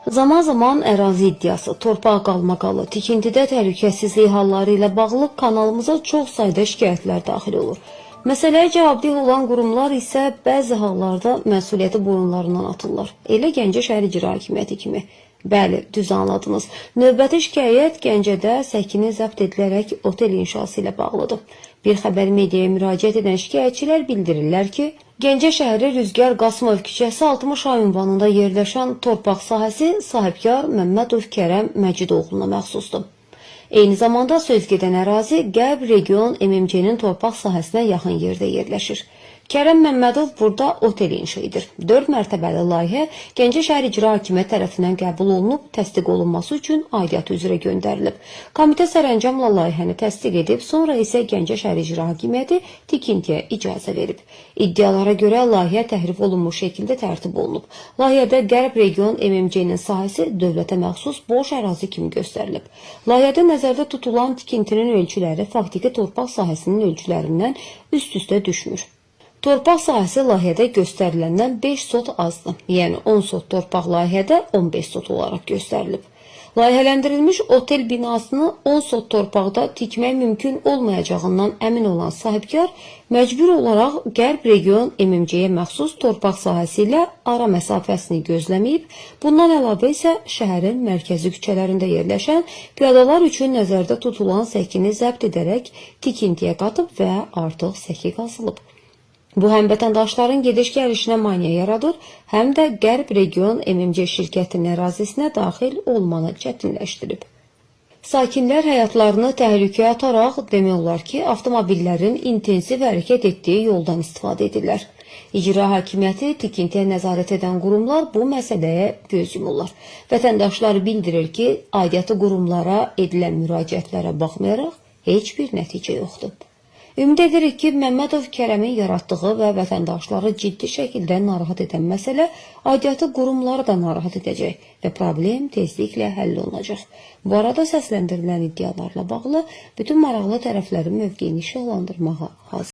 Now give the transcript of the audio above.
Zaman-zaman ərazi iddiası, torpaq qalmaqalı, tikintidə təhlükəsizlik halları ilə bağlı kanalımıza çox sayda şikayətlər daxil olur. Məsələyə cavabdeh olan qurumlar isə bəzi hallarda məsuliyyəti boyunlarından atırlar. Elə Gəncə şəhər İcra Hakimiyyəti kimi. Bəli, düz anladınız. Növbəti şikayət Gəncədə səkinin zəbt edilərək otel inşası ilə bağlıdır. Bir xəbər mediaya müraciət edən şikayətçilər bildirirlər ki, Gəncə şəhəri Rüzgar Qasımov küçəsi 60 A ünvanında yerləşən torpaq sahəsi sahibkar Məmmədov Kərəm Məcidoğluna məxsusdur. Eyni zamanda söz gedən ərazi Qərb Region MMC-nin torpaq sahəsinə yaxın yerdə yerləşir. Kərəm Məmmədov burada otel inşa edir. 4 mərtəbəli layihə Gəncə şəhər İcra Hakimiyyəti tərəfindən qəbul olunub, təsdiq olunması üçün aidiyyatı üzrə göndərilib. Komitə sərəncamla layihəni təsdiq edib, sonra isə Gəncə şəhər İcra Hakimiyyəti tikintiyə icazə verib. İddialara görə layihə təhrif olunmuş şəkildə tərtib olunub. Layihədə Qərb Region MMC-nin sahəsi dövlətə məxsus boş ərazi kimi göstərilib. Layihədə nəzərdə tutulan tikintinin ölçüləri faktiki torpaq sahəsinin ölçülərindən üst-üstə düşmür. Torpaq sahəsi layihədə göstəriləndən 5 sot azdır. Yəni 10 sot torpaq layihədə 15 sot olaraq göstərilib. Layihələndirilmiş otel binasını 10 sot torpaqda tikmək mümkün olmayacağından əmin olan sahibkar məcbur olaraq Qərb Region MMC-yə məxsus torpaq sahəsi ilə ara məsafəsini gözləməyib, bundan əlavə isə şəhərin mərkəzi küçələrində yerləşən piyadalar üçün nəzərdə tutulan səkini zəbt edərək tikintiyə qatıb və artıq səki qazılıb. Bu həm vətəndaşların gediş-gəlişinə maneə yaradır, həm də Qərb Region MMC şirkətinin ərazisinə daxil olmanı çətinləşdirib. Sakinlər həyatlarını təhlükəyə ataraq demək olar ki, avtomobillərin intensiv hərəkət etdiyi yoldan istifadə edirlər. İcra hakimiyyəti, tikintiyə nəzarət edən qurumlar bu məsələyə göz yumurlar. Vətəndaşlar bildirir ki, aidiyyatı qurumlara edilən müraciətlərə baxmayaraq heç bir nəticə yoxdur. Ümid edirik ki, Məmmədov Kərəmin yaratdığı və vətəndaşları ciddi şəkildə narahat edən məsələ aidiyyatı qurumları da narahat edəcək və problem tezliklə həll olunacaq. Bu arada səsləndirilən iddialarla bağlı bütün maraqlı tərəflərin mövqeyini işıqlandırmağa hazır.